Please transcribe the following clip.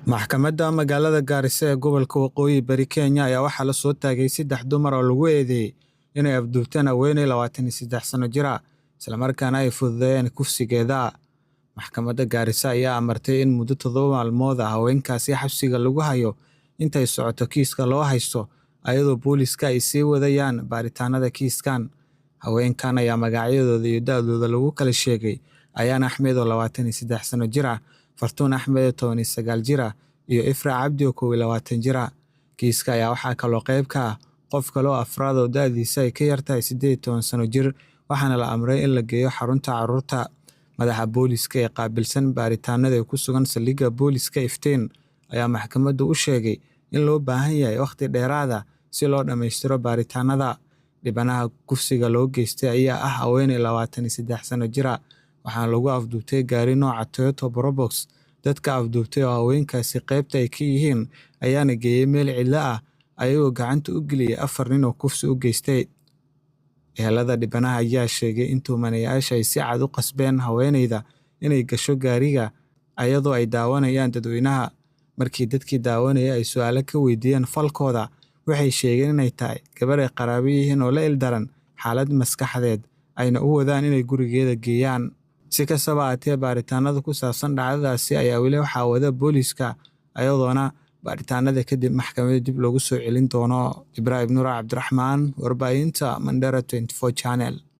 Maxkamadda magaalada Gaarisa ee gobolka Waqooyi Bari Kenya ayaa waxaa la soo taagay saddex dumar oo lagu eedeeyay inay afduubteen haweeney 23 sano jir ah, islamarkaana ay fududeeyeen kufsigeeda. Maxkamadda Gaarisa ayaa amartay in muddo 7 maalmood ah haweenkaasi xabsiga lagu hayo intay socoto kiiska loo haysto, ayadoo booliiska ay sii wadayaan baaritaanada kiiskan. Haweenkan ayaa magacyadooda iyo da'dooda lagu kala sheegay Ayaan Axmed oo 23 sano jir ah, Fartuun Axmed oo 19 jir ah, iyo Ifra Cabdi oo 21 jir ah. Kiiska ayaa waxaa kaloo qayb ka ah qof kale oo afraad oo da'diisa ay ka yar tahay 18 sano jir, waxaana la amray in la geeyo xarunta carruurta. Madaxa booliiska ee qaabilsan baaritaanada ee ku sugan saldhigga booliiska Iftiin ayaa maxkamadda u sheegay in loo baahan yahay waqti dheeraad ah si loo dhammaystiro baaritaanada. Dhibanaha kufsiga loo geystay ayaa ah haweeney 23 sano jir ah, waxaana lagu afduubtay gaari nooca Toyota Probox. Dadka afduubtay oo haweenkaasi qaybta ay ka yihiin ayaana geeyay meel cidlo ah, ayagoo gacanta u geliyay afar nin oo kufsi u geystay. Ehelada dhibanaha ayaa sheegay in tuhmanayaasha ay si cad u qasbeen haweeneyda inay gasho gaariga ayadoo ay daawanayaan dadweynaha. Markii dadkii daawanayay ay su'aalo ka weydiiyeen falkooda, waxay sheegeen inay tahay gabar ay qaraabo yihiin oo la ildaran xaalad maskaxeed, ayna u wadaan inay gurigeeda geeyaan. Si kastaba ha ahaatee, baaritaanada ku saabsan dhacdadaasi ayaa weli waxaa wada booliiska, ayadoona baaritaanada kadib maxkamadda dib loogu soo celin doono. Ibraahim Nuur Cabdiraxmaan, warbaahinta Mandera 24 Channel.